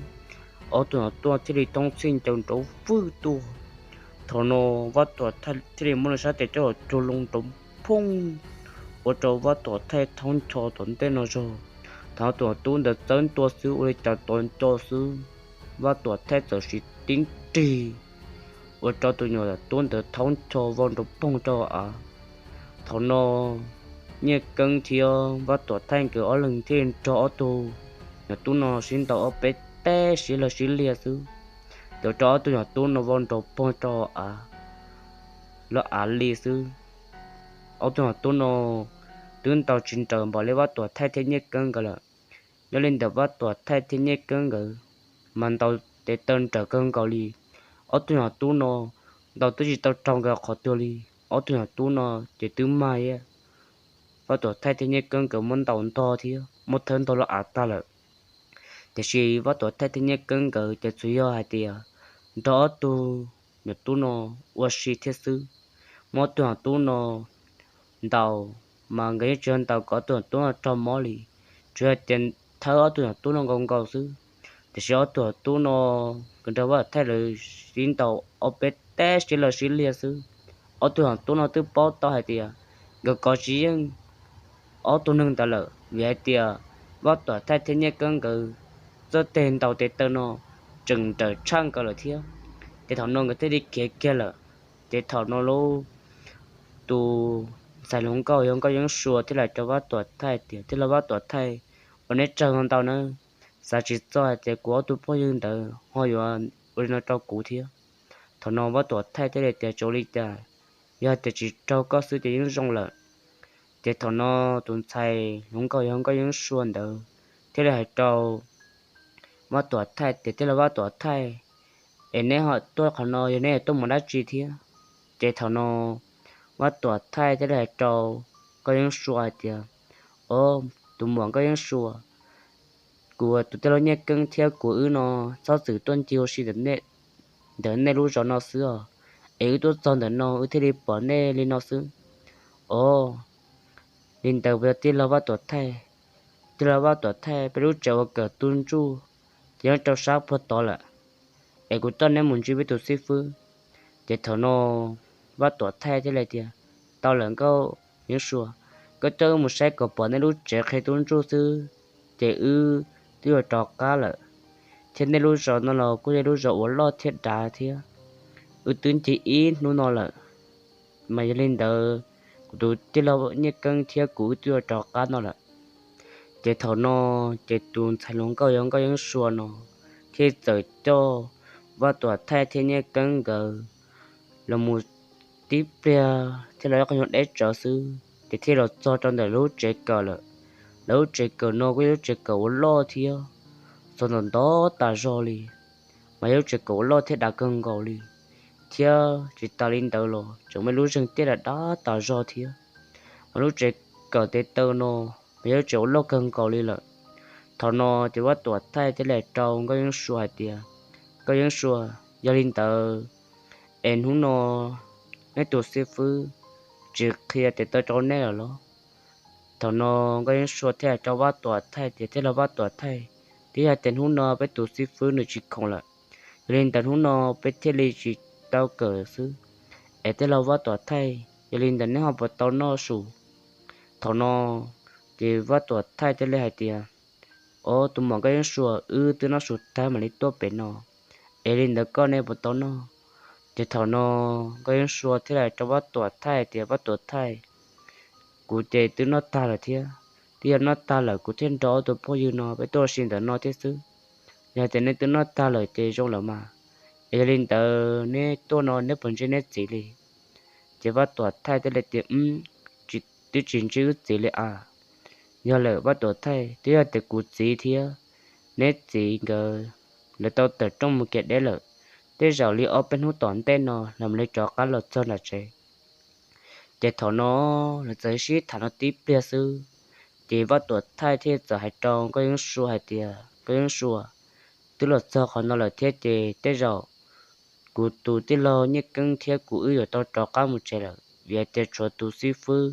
Ob tug nyuam tub thiaj li thoob txhij ncaws nrov vwj tuaj. Thaum no Vaj Tuam Thaij thiaj li muab nws sab tes coj los cuag loo nrov phooj, ua rau Vaj Tuam Thaij thaub ncho tom ntej no zog. Thaum ob tug nyuam tub ntawd txawb ntua xwb ua li cas tom nco xwb, Vaj Tuam Thaij txawm siv tib nrig, ua rau tus nyuam tub ntawd thaub ncho vau nrov poog rau av. Thaum no Nyiaj Keeb thiab Vaj Tuam Thaij nkawd ob leeg thiaj li nrog ob tug nyuam tub no sib ntaus ob peb teg sib lawg sib liag xwb, ua rau ob tug nyuam tub no vau nrov poog rau av, lawm av li xwb. Ob tug nyuam tub no twb ntaus tsis nrawm npaum li Vaj Tuam Thaij thiab Nyiaj Keeb nkawd lawm. Nyob li ntawm Vaj Tuam Thaij thiab Nyiaj Keeb nkawd mas ntaus tes taw nrawm kawg nkaus li. Ob tug nyuam tub no ntaus twb tsis tau raug nkawd qhov twg li. Ob tug nyuam tub no ces twb mag Vaj Tuam Thaij thiab Nyiaj Keeb nkawd muab ntaus ntog thiab muab thawb ntog lawm av tag lawm. Tiam sis Vaj Tuam Thaij thiab Nyiaj Keeb nkawd ces tsuas yog hais tias nrog ob tug nyuam tub no ua si thiab xwb. Muab ob tug nyuam tub no ntaus mas nkawd yeej tsis yog ntaus kom ob tug nyuam tub no raug mob li, tsuas yog tias thawb ob tug nyuam tub no nkaus nkaus xwb. Tiam sis ob tug nyuam tub no nkawd nrog Vaj Tuam Thaij lawv sib ntaus ob peb teg sib lawg sib liag xwb. Ob tug nyuam tub no twb paub tau hais tias nkawd kov tsis yeej ob tug neeg ntawd lawm, vim hais tias Vaj Tuam Thaij thiab Nyiaj Keeb nkawd txoj teg ntaus tes taw no tseem nrawm tshaj nkawd lawm thiab. Ces thaum no nkawd thiaj li khiav kiag lawm. Ces thaum no lub tus ntxhais hluas nkauj yog Nkauj Yeeb Sua thiaj li hais rau Vaj Tuam Thaij tias, tij laug Vaj Tuam Thaij, ua neb tsaug ntau nawb, xav tsis txog hais tias kuv ob tug phooj ywg ntawd ho yuav ua li no rau kuv thiab. Thaum no Vaj Tuam Thaij thiaj li tias, tsis ua li cas, yog tias tsis raug koj xwb ces yeej zoo lawm. Ces thaum no tus ntxhais hluas nkauj yog Nkauj Yeeb Sua ntawd thiaj li hais rau Vaj Tuam Thaij tias, tij laug Vaj Tuam Thaij, es neb ho tuaj qhov no yog neb yuav tuaj mus dab tsi thiab? Ces thaum no Vaj Tuam Thaij thiaj li hais rau Nkauj Yeeb Sua hais tias, o, tus muam Nkauj Yeeb Sua, kuv tus tij laug Nyiaj Keeb thiab kuv wb no txhob txwm tuaj ncig ua si ntawm nej lub zos no xwb os, es wb tuaj txog ntawm no wb thiaj li pom nej li no xwb. O, li ntawd puas yog tij laug Vaj Tuam Thaij? Tij laug Vaj Tuam Thaij, peb lub tsev uas kawm tub ntsuj ces nyob rau sab puag tod lawm, es kuv coj neb mus ntsib peb tus xib fwb. Ces thaum no Vaj Tuam Thaij thiaj li tias, tau lawm Nkauj Yeeb Sua, koj coj wb mus saib kom pom nej lub tsev qhia tub ntsuj xwb, ces wb twb yuav rov qab lawm. Thiab nej lub zos no los kuj yog lub zos uas loj thiab dav thiab, wb twb ncig ib hnub no lawm, mas yog li ntawd kuv tus tij laug Nyiaj Keeb thiab kuv wb twb yuav rov qab no lawm. Ces thaum no ces tus ntxhais hluas nkauj yog Nkauj Yeeb Sua no thiaj txawm coj Vaj Tuam Thaij thiab Nyiaj Keeb nkawd los mus tib pliag thiab los ib qho nyuag deb tsawv xwb ces thiaj los txog rau ntawm lub tsev kawm lawm. Lawv lub tsev kawm no kuj yog lub tsev kawm uas loj thiab txog ntawm ntov tas zog li, mas yog lub tsev kawm uas loj thiab dav kawg nkaus li. Thiab tsis tas li ntawd los tseem muaj lub zeeg tiaj dav dav tas zog thiab. Mas lub tsev kawm tes taw no mas yog lub tsev uas loj kawg nkaus li lawm. Thaum no ces Vaj Tuam Thaij thiaj li rau Nkauj Yeeb Sua hais tias, Nkauj Yeeb Sua, yog li ntawd es hnub no neb tus xib fwb tsis qhia tias tau rau neb lawm los? Thaum no Nkauj Yeeb Sua thiaj hais rau Vaj Tuam Thaij tias, Tij laug Vaj Tuam Thaij, twb yog tias hnub no peb tus xib fwb nws tsis khoom lawm, yog li ntawd hnub no peb thiaj li tsis tau kawm xwb. Es tij laug Vaj Tuam Thaij, yog li ntawd neb ho puas tau noj su? Thaum no ces Vaj Tuam Thaij thiaj li hais tias, Ob, tus muam Nkauj Yeeb Sua, wb twb noj su tag mam li tuaj pem no, es li ntawd koj neb puas tau noj? Ces thaum no Nkauj Yeeb Sua thiaj li hais rau Vaj Tuam Thaij tias, Vaj Tuam Thaij, kuv ces twb noj tag lawm thiab, twb yog noj tag lawm kuv thiaj nrog ob tug phooj ywg no peb tuaj ua si ntawm no thiab xwb. Yog tias neb twb noj tag lawm ces zoo lawm mas, es yog li ntawd neb tuaj no neb puas ntsib neb txiv li? Ces Vaj Tuam Thaij thiaj li tias, Wb twb tsis ntsib wb txiv li as. Yog lawm Vaj Tuam Thaij, twb yog tias kuv txiv thiab neb txiv nkawd lawv tau tawm rooj mus kev deb lawm, tej zaum li ob peb hnub tom ntej no lawv mam li rov qab los txog nram tsev. Ces thaum no lawv txawm sib tham no tib pliag xwb, ces Vaj Tuam Thaij thiaj txawm hais rau Nkauj Yeeb Sua hais tias, Nkauj Yeeb Sua, twb los txog qhov no lawm thiab ces tej zaum kuv tus tij laug Nyiaj Keeb thiab kuv wb yuav tau rov qab mus tsev lawm, vim hais tias tshuav tus xib fwb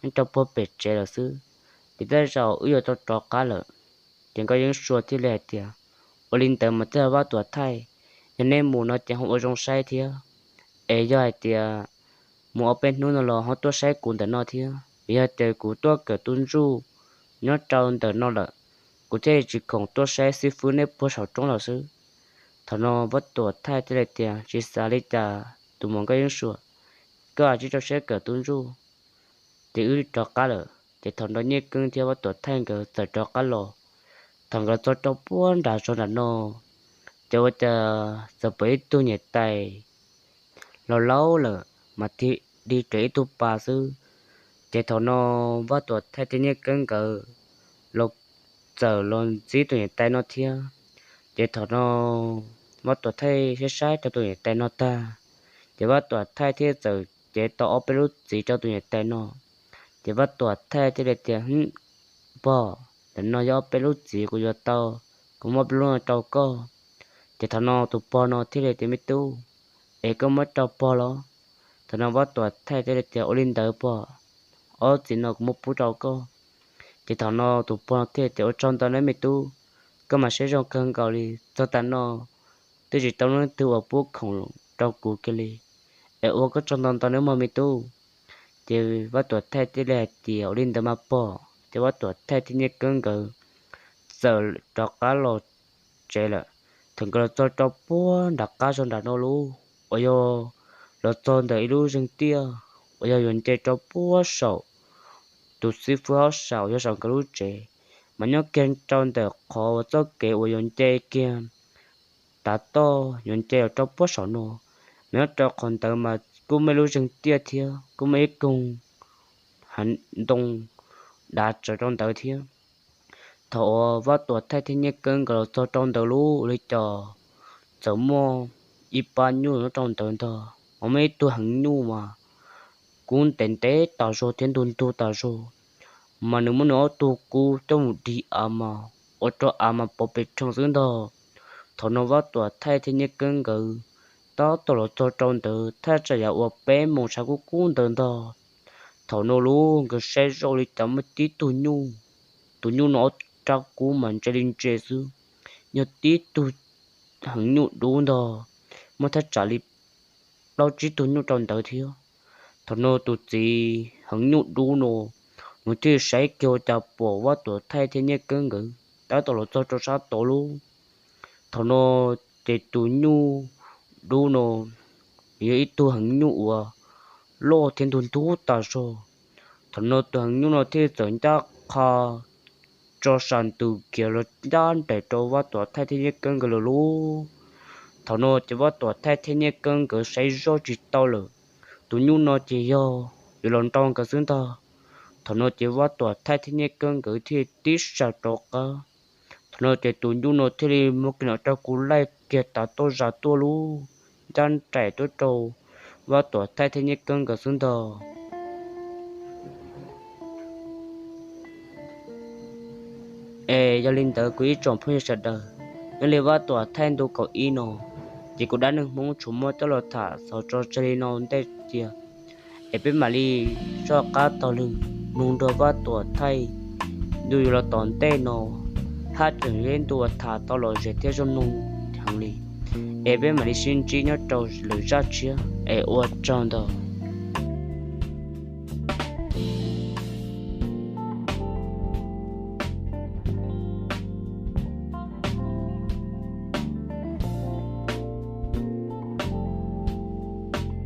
nyob rau puag pem tsev lawm xwb, ces tej zaum wb yuav tau rov qab lawm. Ces Nkauj Yeeb Sua thiaj li hais tias, Ua li ntawd mas tij laug Vaj Tuam Thaij, yog neb mus no ces ho ua zoo saib thiab, es yog hais tias mus ob peb hnub no los ho tuaj saib kuv ntawm no thiab, vim yog tias kuv tuaj kawm tu ntsuj nyob rau ntawm no lawm, kuv thiaj li tsis khoom tuaj saib xib fwb neb puag saum roob los xwb. Thaum no Vaj Tuam Thaij thiaj li tias, Tsis xav li cas tus muam Nkauj Yeeb Sua, koj cia li rau siab kawm tu ntsuj, ces wb rov qab lawm. Ces thaum no Nyiaj Keeb thiab Vaj Tuam Thaij nkawd txawm rov qab los. Thaum nkawd txog rau puag nram zos nram no, ces ua cas txawm pom ib tug niam tais laus laus lawm mas tig dig raws ib tug pas xwb. Ces thaum no Vaj Tuam Thaij thiab Nyiaj Keeb nkawd los txawm los ntxib tus niam tais no thiab. Ces thaum no Vaj Tuam Thaij saib saib rau tus niam tais no tag, ces Vaj Tuam Thaij thiaj txawm cev tau ob peb lub txiv rau tus niam tais no. Ces Vaj Tuam Thaij thiaj li tias, Pog, ntawm no yog ob peb lub txiv kuv yuav tau, kuv muab ob peb lub no rau koj. Ces thaum no tus pog no thiaj li tias, Me tub, es koj muab rau pog los? Thaum no Vaj Tuam Thaij thiaj li tias, Ua li ntawd pog, ob txiv no kuv muab pub rau koj. Ces thaum no tus pog no thiaj tias, Ua tsaug ntau nawb me tub, koj mas siab zoo kawg nkaus li, txog tav no twb tsis tau leej twg uas pub khoom rau kuv kiag li, es ua koj tsaug ntau ntau nawb mog me tub. Ces Vaj Tuam Thaij thiaj li hais tias, Ua li ntawd mas pog. Ces Vaj Tuam Thaij thiab Nyiaj Keeb nkawd txawm rov qab los tsev lawm. Thaum nkawd los txog rau puag nram qab zos nram no lub, uas yog los txog ntawm ib lub zeeg tiaj uas yog yuav nce rau puag saum tus xib fwb hauj sam uas yog saum nkawd lub tsev, mas nyob kiag rau ntawm qhov uas txoj kev uas yuav nce kiag tav toj yuav nce los rau puag saum no, mas nyob rau qhov ntawd mas kuj muaj ib lub zeeg tiaj thiab kuj muaj ib koog hav ntoo dav tsaws rau ntawd thiab. Thaum uas Vaj Tuam Thaij thiab Nyiaj Keeb nkawd los txog rau ntawd lub ua li cas txawm muaj ib pab nyuj nyob rau ntawd ntag, mas muaj ib tug heev nyuj mas kub ntev ntev tas zog thiab ntug ntug tas zog, mas nws muab nws ob tug kub coj mus dig av mas ua rau av mas pov pes rhees xwb ntag. Thaum no Vaj Tuam Thaij thiab Nyiaj Keeb nkawd tab tom los txog rau ntawd thaj tsam yav uas peb moos tshav kub kub ntawd ntag. Thaum no lub nkawd saib zoj li cas muaj tib tug nyuj, tus nyuj no ob rab kub mas ntse li ntse xwb, yog tib tug heev nyuj dub ntag, muaj thaj tsam li plaub tsib tug nyuj rau ntawd thiab. Thaum no tus txiv heev nyuj dub no, nws thiaj saib kiag ua cas pom Vaj Tuam Thaij thiab Nyiaj Keeb nkawd tab tom los txog rau sab tod lub. Thaum no ces tus nyuj dub no yog ib tug heev nyuj uas loj thiab ntug ntug tas zog. Thaum no tus heev nyuj no thiaj txawm ncaj qha tso sam ntws kiag los ncaj nraim rau Vaj Tuam Thaij thiab Nyiaj Keeb nkawd lawm lauj. Thaum no ces Vaj Tuam Thaij thiab Nyiaj Keeb nkawd saib zoj tsis tau lawm, tus nyuj no ces yog yuav los nrau nkawd xwb ntag. Thaum no ces Vaj Tuam Thaij thiab Nyiaj Keeb nkawd thiaj tib sam rov qab. Thaum no ces tus nyuj no thiaj li muab kiag nws ob rab kub laij kiag tav toj zam tuaj lauj, ncaj nraim tuaj rau Vaj Tuam Thaij thiab Nyiaj Keeb nkawd xwb ntag. Es yog li ntawd kuv ib tsoom phooj ywg sawv daws, nyob li Vaj Tuam Thaij ntu kaum ib no, ces kuv dab neeg Hmoob tsuas muab coj los tham xaus tso tseg li no ntej cia. Es peb mam li soj qab taug lw mloog nrog Vaj Tuam Thaij ntu yuav los tom ntej no, haj tseem yog ib ntu uas tham tau lom zem thiab zoo mloog heev li. Es peb mam li sib ntsib nyob rau lwm zaj tshiab, es ua tsaug ntau.